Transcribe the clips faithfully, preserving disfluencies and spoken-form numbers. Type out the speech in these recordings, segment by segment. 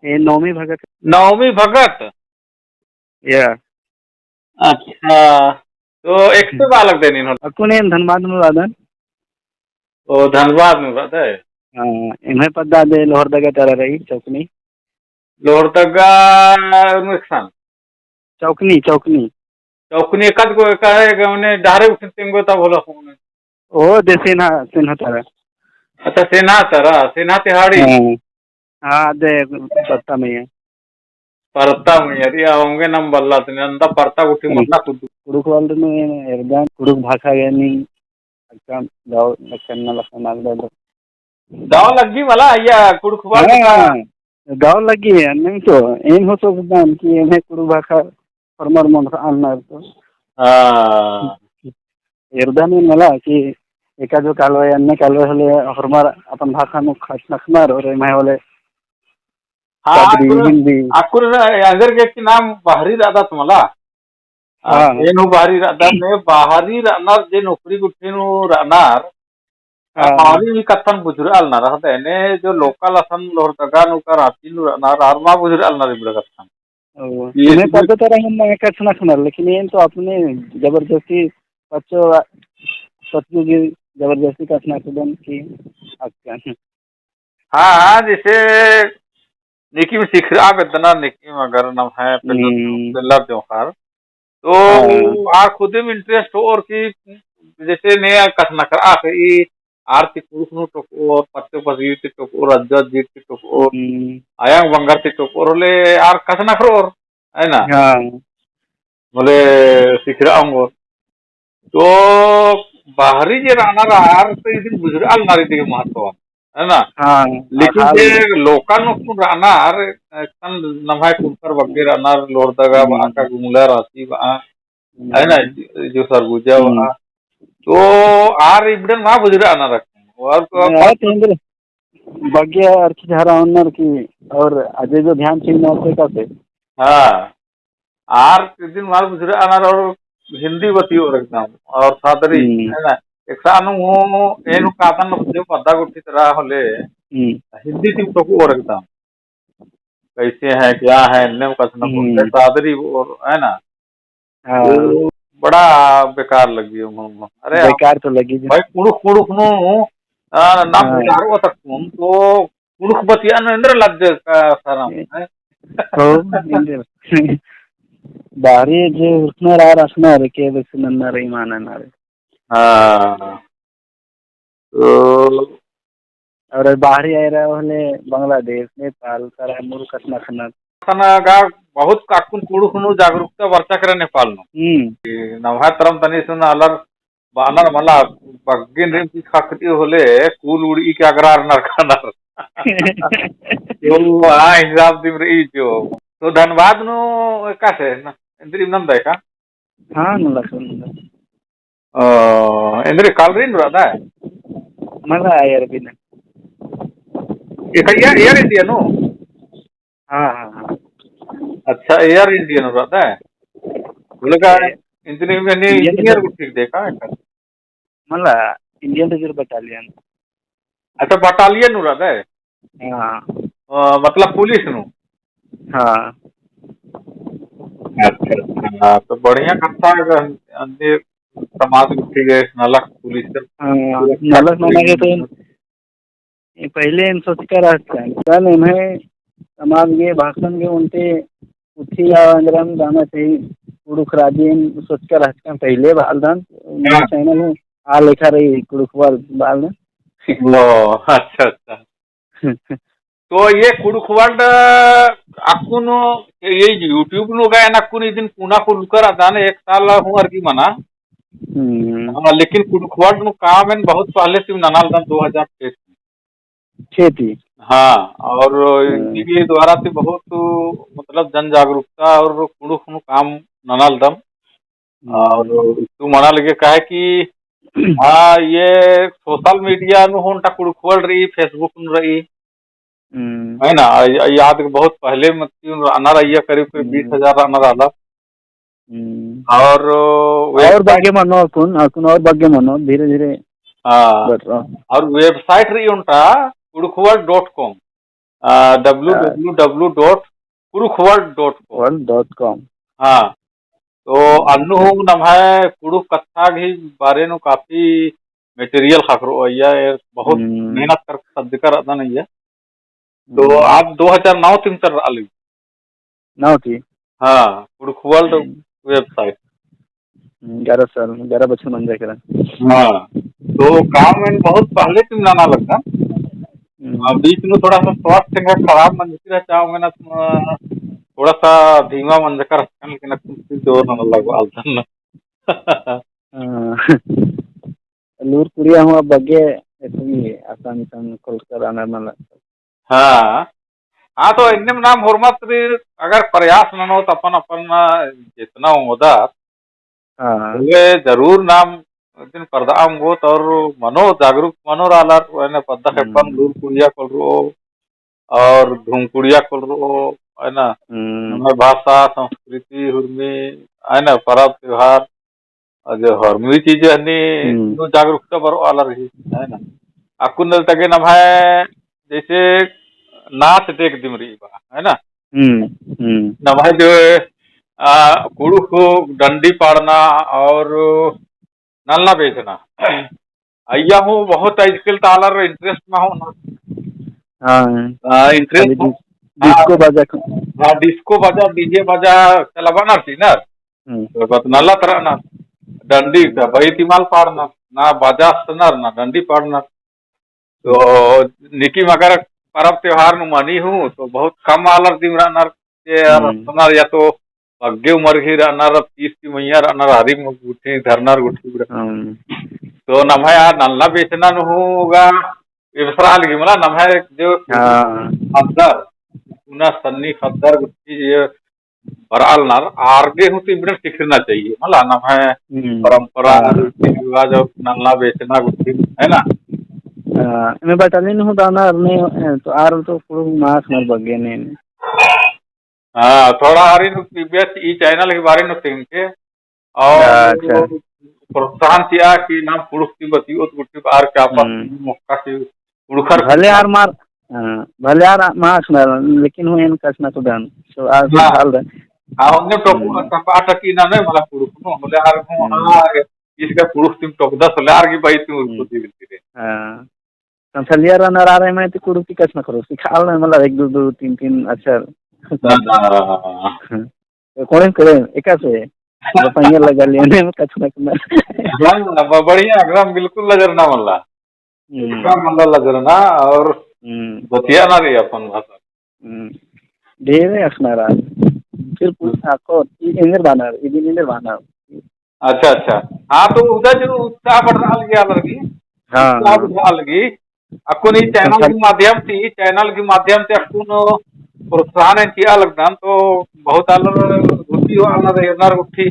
ए, नवमी भगत। नवमी भगत? या। अच्छा, तो एकसे बआ लगदय नीन होले? अक्कुन एन धनबाद नू रअदन। ओ, धनबाद नू रअदय? हाँ, एम्है पद्दा दे लोहरदगा तरा रई, चौकनी। लोहरदगा नू एकसन? चौकनी, चौकनी। चौकनी एकाद गो एका है, गने डहरे गुट्ठिन तेंगो तब होला फोन। ओ, दे सेन्हा, सेन्हा तरा। अच्छा, सेन्हा तरा, सेन्हा तिहाड़ी। हाँ। हाँ, दे परता मइय्याँ। परता मइय्याँ, अरे, आ ओंगे नाम बल्ला तने, अंदा परता गुट्ठी हम्म। मल्ला कुद्दू। कुँड़ुख़ world नू एरदन, कुँड़ुख़ भाखा गे नीम, एकदम दव लक्कन ना लक्कन ना लक्कन। दव लग्गी मला, या कुँड़ुख़ world हाँ, का? दव लग्गी, एन्ने तो, एन हो सोचदन कि एन्ने कुँड़ुख़ भाखा फरमर मन आनर तो। हाँ। एरदन मला कि एका जो कालवे, अन्ने कालवे होले, होरमर अपन भाखा नू ख़चनखनर और एम्है होले हाँ, कबड्डी, अक्कुन, हिंदी। अक्कुन ना, अंगर गे कि नाम बाहरी रअदत मला। आ, हाँ। एन हूँ बाहरी रअदन, ने बाहरी रअनर जे नौकरी गुट्ठी नू रअनर, हाँ। बाहरी ही कत्थन बुझुरआलनर, हदे ने जो local असन लोहरदगा नू का राँची नू रअनर, आर मा बुझुरआलनर इबड़ा कत्थन। ओ, ये मैं इबड़ा पद्दा तरा हूँ मैं कछनखनर, लेकिन एन तो अपने जबरदस्ती पच्चो, पच्चो की जबरदस्ती कछनखदन कि अक्कन। हाँ, हाँ, जैसे नीकिम सिखरआ बेद्दना, नीकिम अगर नम्है पेल्लर हम्म। पेल्लर जोंख़र, तो हाँ। आ खुदिम interest होओर कि जैसे ने कछनखरआ ख़ई, आर ती कुँड़ुख़ नू टोकओर, पत्ते पसगी ती टोकओर, अज्जो अज्जी ती टोकओर, हम्म। अयंग बंगर ती टोकओर होले आर कछनखरओर, है ना? हाँ। बोले सिखरआ ओंगोर। तो बाहरी जे रअनर आर तो इदिन बुझुरआलनर इदी गे महत्व, है ना? हाँ, लेकिन आर जे local नू अक्कुन रअनर, अक्कन नम्है कुँड़ुख़र बग्गे रअनर, लोहरदगा बआ, हम्म। का गुमला राँची बआ, है ना? हम्म। जो सरगुजा हम्म। बआ। तो आर इबड़न मा बुझुरआनर अक्कुन। और तो हाँ, तो एन्देर बग्गे अरखी झरा ओनर की, और अजय जो ध्यान सिंह ना होते का से? हाँ। आर इदिन मल बुझुरआनर और हिंदी बतियोर एकदम, और सादरी, हम्म। है ना? एकसन हूँ, एन कादन जो पद्दा गुट्ठी तरा होले, हम्म। हिंदी ती टोकओर एकदम। कैसे हैं, क्या हैं, एन्नेम कछनखरओर, हम्म। सादरी और, है ना? हाँ। तो बड़ा बेकार लग्गी हूँ। अरे, बेकार तो लग्गी जी। भाई, कुँड़ुख़, कुँड़ुख़ नू, आ, नाम हाँ। बुझारओ तक कुन, तो कुँड़ुख़ बतियान एन्देर लज्जा का शरम, ए, हैं? हो, एन्देर। बाहरी जे उठना रहा, रखना रे, के बस नन्ना रे, ईमान ना रे। हाँ। तो और बाहरी आए रहा होले बांग्लादेश, नेपाल, तरा मुरुख कछनखनर। ख़ने गा बहुत अक्कुन कुँड़ुख़ नू जागरूकता बरचा केरा नेपाल नू। हम्म। कि नम्है तरम तनी सुन आलर बअनर मला बग्गिन रिम की खखरी होले कूल उड़ई के अगरारनर कानर। तो आ हिसाब दिम रई जो। तो धनबाद नू एकासे ना, एन्देर इमन दय का? हाँ, नलख नलख। अ, एन्देर कालरी नू रअदय? मला Air India। एका Air, Air India नू? हाँ, हाँ, हाँ। अच्छा, Air India नू रअदय? बोले का ए, Indian, Indian Indian Reserve। Reserve ठीक दे का एका? मला Indian Reserve Battalion। अच्छा, battalion नू रअदय? हाँ। अ, मतलब पुलिस नू? हाँ। अच्छा, अच्छा, हाँ, तो बढ़िया कत्था है, अन्ने समाज गुट्ठी गे नलख पुलिस। हाँ, नलख नना गे तो ए पहिले एन सोचका रहचकन, तन एम्है समाज गे, भाषन गे, ओन्टे उठी आ अंग्रेम जाना चाहिए, कुँड़ुख़ राजी एन सोचका रहचकन, पहिले बआलदन, हाँ। Channel हूँ, आ लेखा रई कुँड़ुख़ बआल, बआलदन। ओ, अच्छा, अच्छा। तो ये कुँड़ुख़ World अक्कुन ये YouTube नू गा एन अक्कुन इदिन पुना कुल्लकर अदन, एक साल हूँ अरगी मना। हम्म। हाँ, लेकिन कुँड़ुख़ World नू काम एन बहुत पहले से ननालदन, दो हजार छह से। छह ती? हाँ, और हम्म। इनके द्वारा से बहुत, मतलब, जन जागरूकता और कुँड़ुख़ नू काम ननालदन। हम्म। और तू मना लगे काहे कि, हाँ, ये social media नू हूँ ओन्टा कुँड़ुख़ World रई, Facebook नू रई। हम्म। है ना? आ, या-, याद के बहुत पहले मत क्यों रअनर अइय्या करीब, करीब हम्म। बीस हजार रअनर आलर। हम्म। और website और बग्गे मनो अक्कुन, अक्कुन और बग्गे मनो, धीरे, धीरे हाँ। बढ़ रहा। और website रई ओन्टा कुँड़ुख़ World dot com। अ, W W W dot कुड़ुख world dot com। World dot com। हाँ, तो अन्नु हूँ नम्है कुड़ुख कत्था गही बारे नू काफी material ख़क्खरओ अइय्या, ए बहुत हम्म। मेहनत करके सज्जकर अदन अइय्या। तो हम्म। आप दो हज़ार नौ तिम तर रआ लगी। नौ ती? हाँ, कुड़ुख world हम्म। Website। हम्म, ग्यारह साल, ग्यारह बछर मंजा केरा। हाँ, तो काम एन बहुत पहले तिम नना लगदन। हम्म। आ, बीच में थोड़ा सा स्वास्थ्य का खराब मंजकी रहचा, मेहनत, अ, थोड़ा सा धीमा मंजका रहचकन, लेकिन अब कुछ जोर नना लगदन। हाँ। लूर कुड़िया हूँ अब बग्गे एतनी आसानी सन खोल कर आना मला। हाँ। हाँ, तो एन्नेम नाम होरमत रई, अगर प्रयास ननोत अपन अपन जेतना ओंगदत, हाँ। होले जरूर नाम दिन परदा ओंगोत और मनो जागरूक मनो रअलर, एन्ने पद्दा खेप्पन हम्म। लूर कुड़िया कुल रओ और धुमकुड़िया कुल रओ, है ना? हम्म। नम्है भाषा, संस्कृति, हुरमी, है ना, परब, त्योहार, और जो हुरमी चीज हनी, हम्म। तो जागरूकता बरओ आलर ही, है ना? अक्कुन नल तगे नम्है, जैसे नाच देख दिम रई बा, है ना? हम्म, हम्म। नम्है जो, आ, कुड़ुख डंडी पाड़ना और नलना बेचना। अइय्या हूँ बहुत आजकल ता आलर interest मा हूँ ना। हाँ। आ, interest खाली हूँ। डिस-, हाँ। Disco बाजा क-, हाँ, disco बाजा, D J बाजा चलाबअनर ती ना। हम्म। तो बस नलत रअनर। डंडी ता बई ती मल पाड़नर, ना बाजा असनर, ना डंडी पाड़नर। तो निकिम अगर परब त्योहार नू मनी हूँ, तो बहुत कम आलर दिम रअनर, के यार हम्म। असनर या तो बग्गे उमर गही रअनर, तीस ती मइय्याँ रअनर, हरिम गुट्ठी धरनर गुट्ठी बड़ा। हम्म। तो नम्है यार नलना बेचना नू हूँ गा, एबसरा लगी मला नम्है जो हाँ। ख़द्दर, पुना सन्नी ख़द्दर गुट्ठी जे बरआलनर, आर गे हूँ तो इबड़न सिखरना चाहिए, मला नम्है हम्म। परंपरा, हाँ। रीति रिवाज और नलना बेचना गुट्ठी, है ना? हाँ, एम्है बटालियन हूँ दाना अरने, तो आर तो कुड़ुख माख़नर बग्गे ने। हाँ, थोड़ा आरिन बेस ई channel के बारे नू तेंगके और अच्छा। प्रोत्साहन चिआ कि नाम कुड़ुख ती बतियोत गुट्ठी आर का आपस हम्म। मौका से कुँड़ुख़र भले आर मार, हाँ, भले आर माख़नर, लेकिन हूँ एन कछनखदन, तो आर हाँ। हाल दन। हाँ, उन्ने टोक-, हम्म। टोका टकी ना ने मला कुँड़ुख़ नू, होले आर हूँ, हम्म। हाँ, इसका कुँड़ुख़ तिम टोकदस, होले आर की बई तिम हम्म। उरखो धीरे धीरे। हाँ। संथलिया रअनर आर एम्है ती कुँड़ुख़ ती कछनखरओ, सिखाल ना, मतलब, एक, दो, दो, तीन, तीन अक्षर। हाँ, हाँ, हाँ, हाँ। तो कोड़ेम, कोड़ेम, एकासे, बपैया लगा लिया, ने कछनखना। हाँ, ब-, बढ़िया, एकदम बिल्कुल लजरना मला। हम्म। एकदम मला लजरना और हम्म। बतियाना रई अपन भाषा। हम्म। ढेरे अख़ना रई। फिर पूछा, को, ई एन्देर बअनर, ई दिन एन्देर बअनर। अच्छा, अच्छा। हाँ, तो उदा जो उत्साह बढ़रआ लगी आलर की। हाँ, उत्साह हाँ। बढ़रआ लगी। अक्कुन ई हम्म, channel संसार के माध्यम ती, channel के माध्यम ती अक्कुन प्रोत्साहन एन चिआ लगदन, तो बहुत आलर रुचि होआ लगदर एरनर गुट्ठी।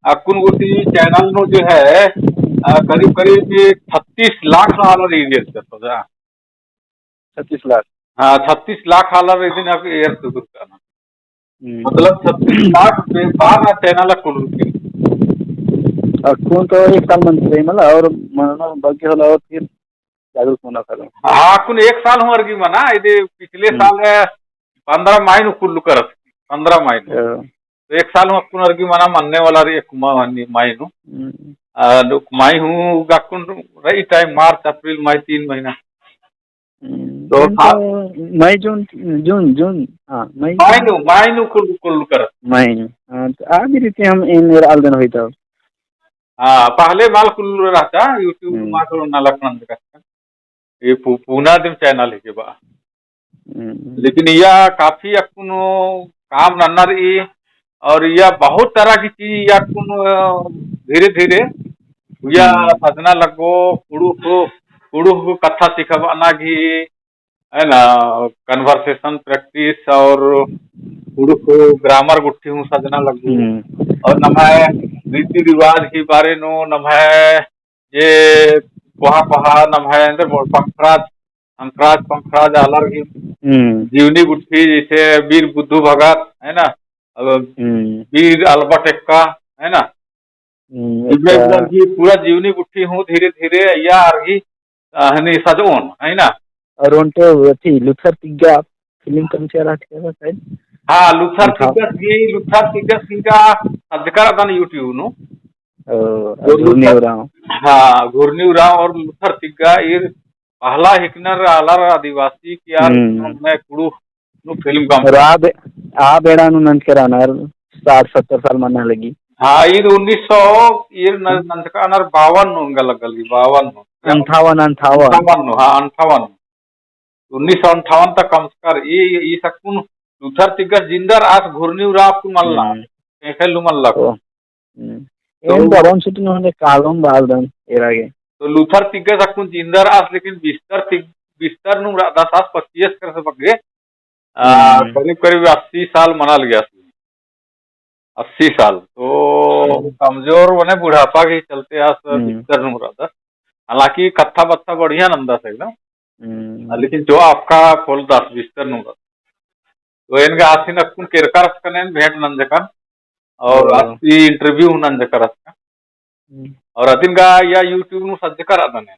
अक्कुन गुट्ठी channel नू जो है, अ, करीब, करीब छत्तीस लाख आलर ई देखदर, तो जा। छत्तीस लाख। हाँ, छत्तीस लाख आलर इदिन अब एरदर गुट्ठी। हम्म। मतलब छत्तीस लाख बे-, बार ना channel खुल रही। अक्कुन तो एक साल मंजकी रई मला और मनो बग्गे होला और फिर जागरूक मनो करो। हाँ, अक्कुन एक साल हूँ अरगी मना, इदे पिछले हम्म। साल है पन्द्रह मई नू कुल्लू करत, पन्द्रह मई नू। हाँ। तो एक साल हूँ अक्कुन अरगी मना मन्ने वाला रई एक मा-, मई नू। हम्म। आ, दो मई हूँ अक्कुन रई time मार्च, अप्रैल, मई तीन महीना। हम्म, तो जून था तो मई, जून, जून, जून, हाँ, मई। मई नू, मई नू कुल, कुल कर। मई नू। हाँ, तो आ भी रीति हम एन एरआलदन होई तो। हाँ, पहले मल कुल रहचा, YouTube हम्म। मा तो ना लखनन का। ये पू-, पूना दिम channel है के बा। हम्म। लेकिन या काफी अक्कुन काम नन्ना रई, और या बहुत तरह की चीज या अक्कुन, अ, धीरे-धीरे या हम्म। सजना लगो, कुँड़ुख़, कुँड़ुख़ कत्था सिखाबअना गही, है ना, conversation practice और कुँड़ुख़ grammar गुट्ठी हूँ सजना लगो। हम्म। और नम्है रीति रिवाज के बारे नू, नम्है जे कोहा कोहा नम्है एन्देर पंखराज, पंखराज, पंखराज आलर की हम्म। जीवनी गुट्ठी, जैसे वीर बुद्धू भगत, है ना, अब हम्म। वीर अल्बर्ट एक्का, है ना, हम्म, इबड़ा, अच्छा। इबड़ा की पूरा जीवनी गुट्ठी हूँ धीरे धीरे या आर की, अ, हनी सजओन, है ना। और ओन्टे अथी लूथर तिग्गा फिल्म कमचका रहचका शायद। हाँ, लूथर तिग्गा, ये लूथर तिग्गा सिंगा सज्जका रअदन YouTube नू। ओ, घुरनी उराँव। हाँ, घुरनी उराँव और लूथर तिग्गा ईर पहला हिकनर आलर आदिवासी की यार, हम्म। मैं कुँड़ुख़ नू फिल्म कमचका। और आ बे-, आ बेड़ा नू नंजकर रअनर साठ सत्तर साल मना लगी। हाँ, ईद उन्नीस सौ, ईर न-, हम्म। नंजकर रअनर बावन नू एंगा लग्गा लगी, बावन नू। अंठावन, अंठावन। अंठावन नू, हाँ, अंठावन। उन्नीस सौ अंठावन तक कमचकर, ई, ई सक्कुन लूथर तिग्गस जिंदा रअस घुरनी उराँव अक्कुन मल्ला। हम्म। ख़ेख़ेल नू मल्ला। ओ। हम्म। तो एन दरम छुट्टी नू होले कालोम बालदन एरा गे। तो लूथर तिग्गस अक्कुन जिंदा रअस, लेकिन बिस्तर तिग-, बिस्तर नू रअदस आस पच्चीस कर से बग्गे। आ, हम्म। करीब करीब अस्सी साल मना लगी आस। अस्सी साल। तो हम्म। कमजोर मने बुढ़ापा के चलते आस हम्म। बिस्तर नू रअदस। हालांकि कत्था बत्था बढ़िया नंदस एकदम। हम्म। आ, लेकिन जो आपका खोलदस बिस्तर नू रअदस। तो एन गा आसिन अक्कुन केरका रहचकन एन भेंट नंजकन। और ओ। आसी interview नंजका रहचकन। हम्म। और अदिन गा या YouTube नू सज्जका रअदन एन।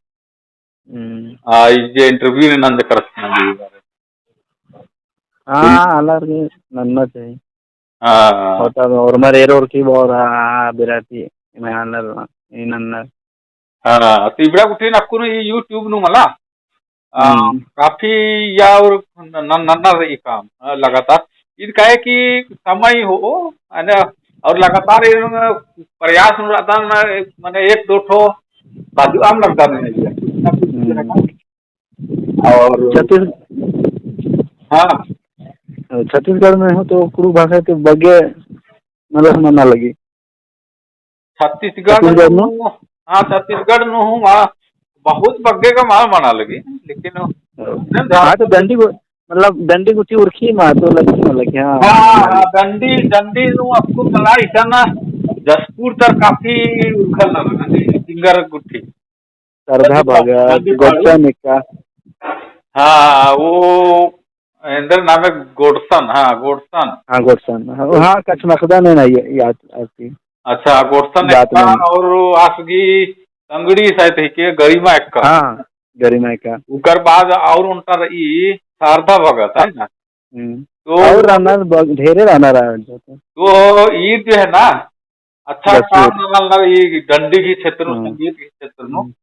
हम्म। आ, ई जे interview नंजका रहचकन ई बारे। हाँ, आलर गे नन्ना चाहिए। हाँ। होता तो और मरे रोर की बोर, हाँ, बिराती, मैं आलर, ई नन्ना। हाँ, तो इबड़ा गुट्ठिन अक्कुन ई YouTube नू मला, आ, हम्म। काफी या और न-, न-, नन्ना रई काम, आ, लगातार। ईद काहे कि समय हो, है ना, और लगातार इन प्रयास नू रअदन, माने एक दो ठो बाजू आम लगदन नहीं है। हम्म। और छत्तीस-, हाँ। छत्तीसगढ़ में हो तो कुँड़ुख़ भाषा के बग्गे मतलब मना लगी। छत्तीसगढ़ छत्तीसगढ़ नू? नू, हाँ, छत्तीसगढ़ नू हूँ, हाँ, बहुत बग्गे का माल मना लगी, लेकिन हाँ, तो डंडी गु-, मतलब डंडी गुट्ठी उरखी मा तो लगी, मतलब कि हाँ, हाँ, हाँ, हाँ, डंडी, डंडी नू अक्कु मला इसन जशपुर तर काफी उरखल लगा, डंडी सिंगर गुट्ठी। सरधा डंडी पा-, भगत, डंडी पाड़ू। गोड़सन एका। हाँ, वो एन्देर नामे गोड़सन, हाँ, गोड़सन। हाँ, गोड़सन। हाँ, हाँ, कछनखरदन एन या-, याद आसी। अच्छा, गोड़सन बात एका नहीं। और आस गही तंगड़ी शायद हिके गरिमा एका। हाँ, गरिमा एका। उकर बाद और ओन्टा रई शारदा भगत, है ना? हम्म। तो और रअनर ब-, ढेरे रअनर है। तो ईद जो है ना, अच्छा जशपुर। काम नना लगनर ई डंडी गही क्षेत्र नू, हाँ। संगीत गही क्षेत्र नू। हम्म।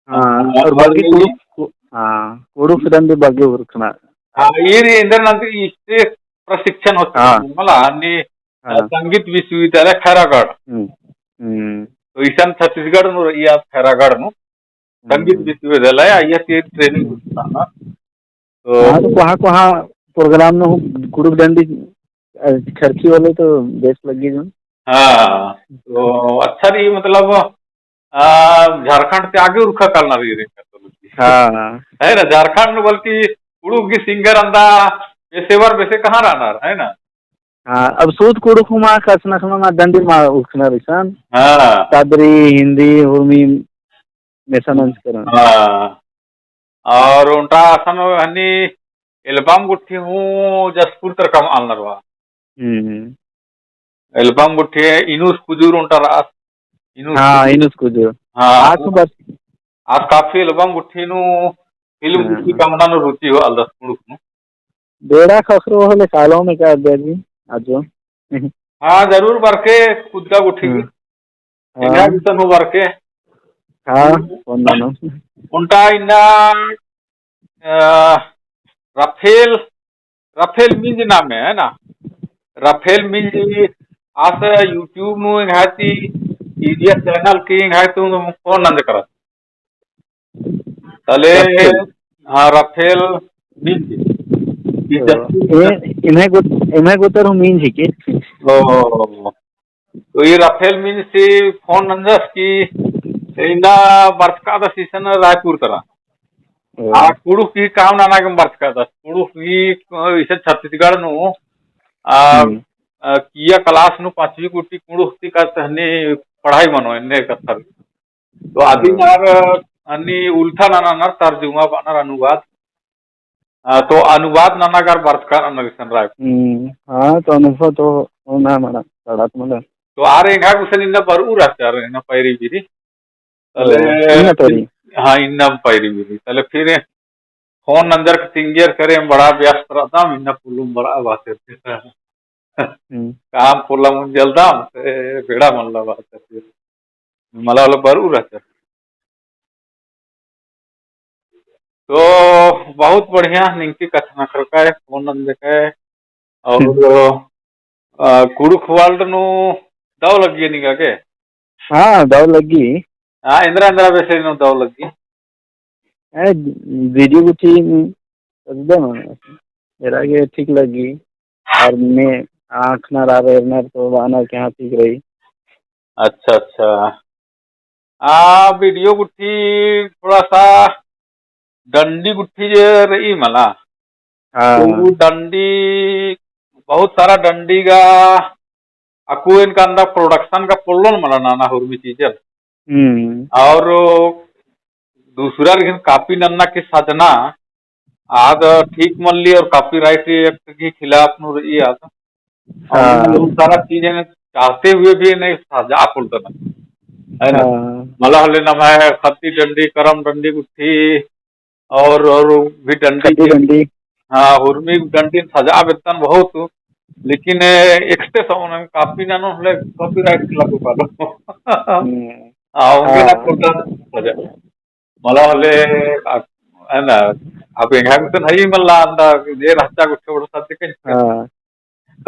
हाँ, हाँ, और और बग्गे ई कुँड़ुख़, कु-, हाँ, कुँड़ुख़ डंडी बग्गे उरखना। हाँ, ईर एन्देर नंजकी इसे प्रशिक्षण होता हाँ। मला, अन्नी, हाँ। संगीत विश्वविद्यालय खैरागढ़। हम्म, हम्म। तो इसन छत्तीसगढ़ नू रई, खैरागढ़ नू। संगीत हम्म। विश्वविद्यालय, आइया ती training हम्म। होता ना। तो हाँ, तो कोहाँ, कोहाँ program नू कुँड़ुख़ डंडी, अ, खर्ची होले तो बेस लग्गी जो। हाँ, तो अच्छा रई, मतलब, आ, झारखंड से आगे उरखा कालना रई रे। हाँ। है ना, झारखंड नू बल्कि कुँड़ुख़ गही singer अन्दा पेशेवर बेसे कहाँ रअनर, है ना? हाँ, अब सूद कुँड़ुख़ हूँ मा कछनखरना मा डंडी मा उरखनर इसन। हाँ। सादरी, हिन्दी, उर्मी, मेसा नंजकर। हाँ। और ओन्टा असन हनी album गुट्ठी हूँ जशपुर तर कमआलनर बा। हम्म। Album गुट्ठी इनुस कुजूर ओन्टा रअस। इनुस हाँ, कुजूर। इनुस कुजूर। हाँ। आस बस। आस काफी album गुट्ठी नू film हाँ। गुट्ठी कमना नू रुचि होआलदस कुँड़ुख़ नू। बेड़ा ख़क्खरो होले कालोम एका अदिया जी, आजो। हाँ, जरूर बरके कुद्दा गुट्ठी की। हम्म। एंग्है हाँ। गुसन हूँ बरके। हाँ, ओन्टा नू। ओन्टा इन्ना, अ, राफेल, राफेल मिंज नामे है ना? राफेल मिंज आस YouTube नू एंग्है ती, मीडिया channel की एंग्है ती हूँ phone नंजकर। तले, राफेल। हाँ, राफेल मिंज। ई तो, जस्ती ए, इन्हें गुत-, इन्हें गुतर हूँ मिंज ही के। ओ, तो ई राफेल मिंज ती phone नंजस कि इन्ना बरचकादस इसन रायपुर तरा। ओ। आ कुँड़ुख़ गही काम नना गे बरचकादस। कुँड़ुख़ गही, अ, इसन छत्तीसगढ़ नू, आ, हम्म। आ, किया class नू पाँचवीं गुट्ठी कुँड़ुख़ ती का तहनी पढ़ाई मनो, एन्ने कत्था। तो अदिन हाँ। आर अन्नी उल्था नना नर तर्जुमा बअनर अनुवाद। आ, तो अनुवाद नना गर बरचका रअनर इसन राय। हम्म, हाँ, तो अनुभव तो होना हमारा, पढ़त मतलब। तो आर एंग्है गुसन इन्ना बरऊ रहचर, इन्ना पैरी बिरी। तले ओ, इन्ना पैरी। हाँ, इन्ना पैरी बिरी। तले फिर, फोन नंजर के तिंगियर करे, बड़ा व्यस्त रअदम, इन्ना पोल्लम बड़ा बात है। हम्म। काम पोल्लम उंजलदम, ते बेड़ा मल्ला बात है। मला वाला बरू रहचा। तो बहुत बढ़िया, निंगकी कछनखरकय, फोन नंजकय, और, हम्म। अ, कुँड़ुख़ World नू दव लग्गी निंगा गे? हाँ, दव लग्गी। हाँ, एन्दरा एन्दरा बेसे नू दव लग्गी? ए, video गुट्ठी, अजदे मन, एरा गे ठीक लग्गी। और ने आँख नर आर एरनर तो बानर के हाँ ठीक रई। अच्छा, अच्छा। आ video गुट्ठी थोड़ा सा डंडी गुट्ठी जे रई मला। हाँ। तो डंडी, बहुत सारा डंडी गा अक्कु एन का अंदर production का पोल्लोन मला नना हुरमी चीजन। हम्म। और दूसरा लेकिन copy नन्ना की सजना, आद ठीक मल्ली और copyright act की खिलाफ नू रई आद। और हाँ। बहुत सारा चीजें चाहते हुए भी नहीं सजा पोल्लोन, है ना? हाँ। मला होले नम्है ख़द्दी डंडी, करम डंडी गुट्ठी, और, और भी डंडी खद्दी के, डंडी। हाँ, हुरमी डंडी सजा बेद्दन बहुत, लेकिन, ए, एकटे सौन copy ननोन होले copyright लागू पालो। हम्म। हाँ, उनके ना हाँ। कोटा सजा। मला होले, आ, है ना, अब एंग्है गुसन हई मल्ला अंदा, जे रहचा गुट्ठी बड़ा साथ के। हाँ।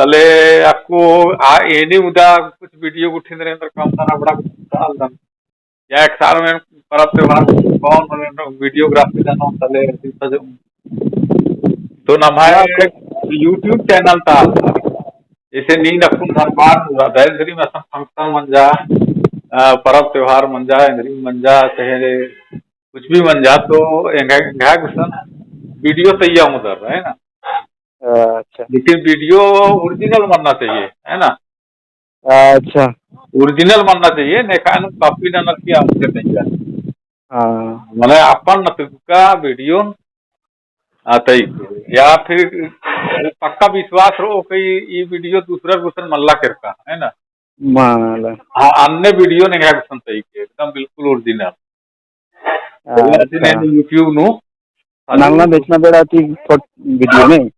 तले अक्कु आ एनी मुदा कुछ video गुट्ठी एन्देर एन्देर काम नना बड़ा कुछ डालदन। या एकसार में परब त्योहार कौन मने videography ननोन तले सजो। तो नम्है हाँ, तो YouTube channel ता इसे नीन अक्कुन धनबाद हुआ, दा एन्देरिम असन function मंजा, अ, परब त्योहार मंजा, एन्देरिम मंजा, चाहे कुछ भी मंजा, तो एंग्है, एंग्है गुसन video तैया उंगदर, है ना? अच्छा। लेकिन video original मन्ना चाहिए, है ना? अच्छा। Original मन्ना चाहिए, नेखा नू copy ननर की आवश्यकता नहीं है। हाँ। मने अपन नतुका video आ, तई, या फिर पक्का विश्वास रओ कि ई video दूसरा गुसन मल्ला केरका, है ना? मला। हाँ, अन्ने video ने है गुसन तई के, एकदम बिल्कुल original। अच्छा। अदिन YouTube नू, नलना बेचना बेड़ा ती फोट-, video ने?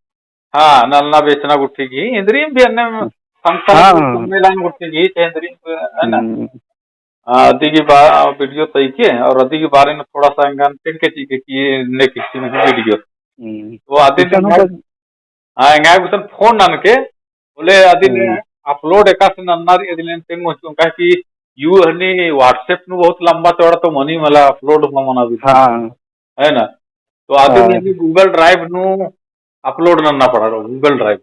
हाँ, नलना बेचना गुट्ठी की, एन्देरिम भी अन्ने हाँ। संस्था हाँ। सम्मेलन गुट्ठी की, एन्देरिम, है ना? हम्म। आ, अदिगी बा-, video तइके, और अदिगी बारे में थोड़ा सा एंगन तेंगके चिके कि एन्ने किस्म की video। हम्म। तो अदिन इसन एंगा-, बस हाँ, एंगा गुसन फोन ननके, बोले अदिन हम्म। Upload एकासे नन्ना रई अदिन तेंगो चुन, काहे कि यू हनी WhatsApp नू बहुत लंबा चौड़ा तो मनी मला upload हुआ मना भी। हाँ। है ना? तो अदिन हाँ। Google Drive नू upload नन्ना पड़ा रओ, Google Drive।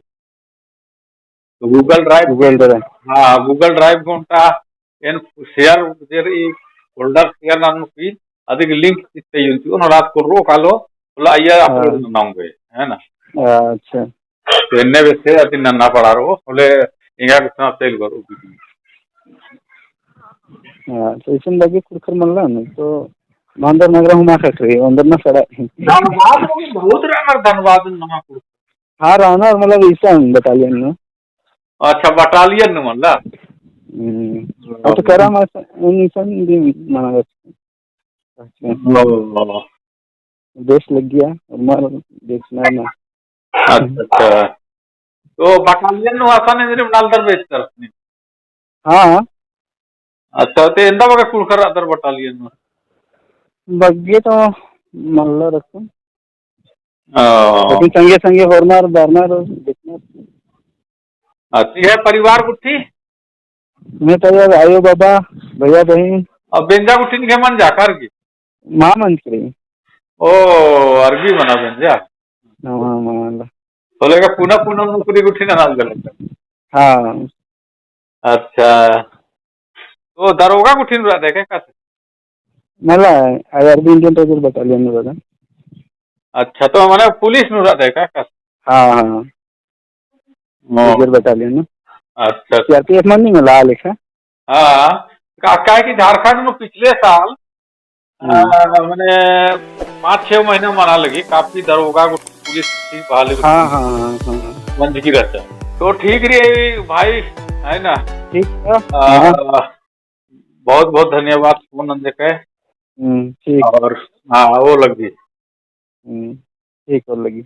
तो Google Drive, Google Drive। हाँ, Google Drive गा ओन्टा एन share जे रई folder share ननोन की, अदिगे link चित्ते युन ती, ओन रात को रो कालो, बोला अइय्या हाँ। Upload नन्ना ओंगोय, है ना? अच्छा। तो एन्ने बेसे अदिन नन्ना पड़ा रओ, बोले एंगा गुसन तेल करो। हाँ, तो इसन लगे कुरखर मल्ला नहीं, तो मांदर नगरा हुमा खट रई, ओन्दर ना सड़ा। धनबाद में बहुत रअनर, धनबाद में नमा कुरखर। हाँ, रअनर मतलब इसन battalion नू। अच्छा, battalion नू मल्ला? हम्म। अब तो करा मस-, उन इसन भी मना बस। अच्छा। ओ। देश लग्गिया, और मार देश ना ना। अच्छा, अच्छा। तो battalion नू असन एन्देरिम नलदर बेचदर अपनी? हाँ। अच्छा, ते एन्दा बग्गे कुँड़ुख़र रअदर battalion नू? बग्गे तो मल्ला रअदर। ओ। लेकिन संगे संगे होरनर, बरनर, देखनर। अच्छा, एंग्है परिवार गुट्ठी? एंग्है परिवार आयो बाबा, भैया बहिन। अब बेंजा गुट्ठी निंग्है मंजा का अरगी? मा मंजकी रई। ओ, अरगी मना बेंजा। हाँ, हाँ, मा मंजा। होले का पुना पुना नौकरी गुट्ठी ननालदर। हाँ। अच्छा। तो दरोगा गुट्ठी नू रअदय का? मला, IRB Indian Reserve Battalion नू रअदन। अच्छा, तो मने पुलिस नू रअदय का? हाँ, हाँ। ओ। Reserve Battalion नू। अच्छा। CRPF मनी मला लेखा। हाँ, का, काहे कि झारखंड नू पिछले साल, हम्म। आ, मने पाँच छह महीना मना लगी, काफी दरोगा को पुलिस थी बहाली को हाँ, हाँ, हाँ, हाँ। मंजकी रहचा। तो ठीक रई भाई, है ना? ठीक है। आ, हाँ। बहुत बहुत धन्यवाद फोन नंजकय। हम्म, ठीक। और, हाँ, वो लग्गी। हम्म। ठीक होआ लगी।